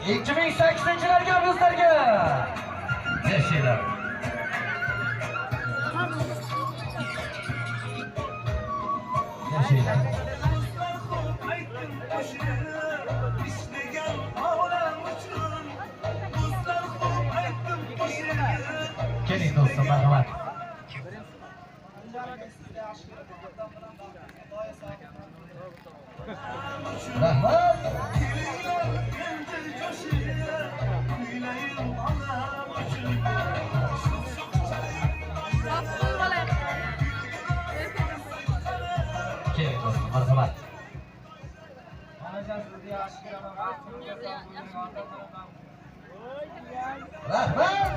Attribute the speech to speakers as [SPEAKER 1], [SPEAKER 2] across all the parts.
[SPEAKER 1] 2008-larga bizlarga. Yashaylar. Yashaylar. Keling do'stim, marhamat. Rahmat. Keling do'stim, marhamat. Rahmat.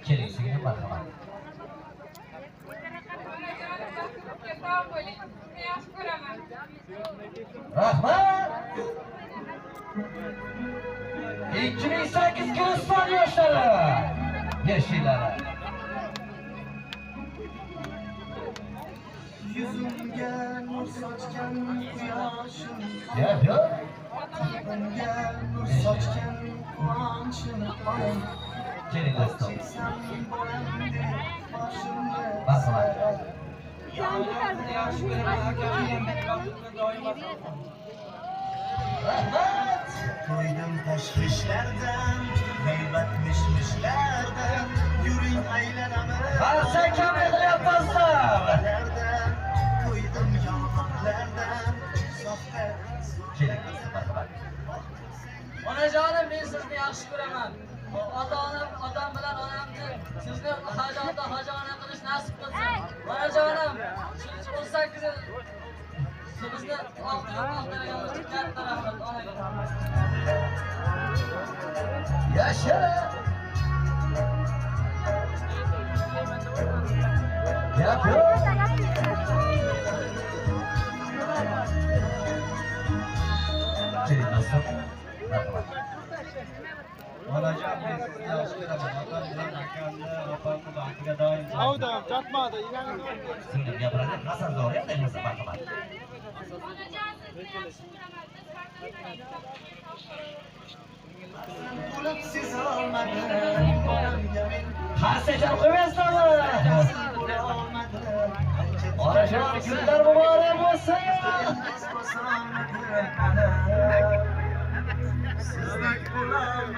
[SPEAKER 1] Keling singlim, marhamat. Rahmat. 2008 Guliston yoshlari. Yashilari.
[SPEAKER 2] Yuzimga nur sochgan quyoshim,
[SPEAKER 1] Yo'q.
[SPEAKER 2] Qalbimga nur sochgan quvonchim, onam.
[SPEAKER 1] Keling do'stim.
[SPEAKER 2] Marhamat.
[SPEAKER 1] Rahmat.
[SPEAKER 2] To'ydim tashvishlardan, g'iybat mishmishlardan, yuring aylanamiz.
[SPEAKER 1] Qarsak kamlik qilyapmizlar.
[SPEAKER 2] To'ydim yolg'onlardan, soxta.
[SPEAKER 1] Keling do'stim, marhamat.
[SPEAKER 3] Onajonim, men sizni yaxshi ko'raman. Ota-onam, otam bilan onamni sizni hoji ota, hoji ona qilish nasib qilsin. Onajonim, 18 bizni oqtirib uchun katta rahmat onaga.
[SPEAKER 1] Yasha. Gap yo'q. Keling do'stim, marhamat.
[SPEAKER 4] Onajon, men sizni yaxshi ko'raman. Otam bilan akamni, opamni baxtiga doim.
[SPEAKER 5] Avdam, çatmadı.
[SPEAKER 1] Singlim gapiradi, Hasan zo'ri ham deymiz, marhamat.
[SPEAKER 2] Bo'lib sezolmadim, bolamga men
[SPEAKER 1] Qarsak qo'ymaysizlarmi?
[SPEAKER 2] bo'lolmadim.
[SPEAKER 1] Onajon, kunlar muborak bo'lsin.
[SPEAKER 2] Sizdek bo'lolmadim.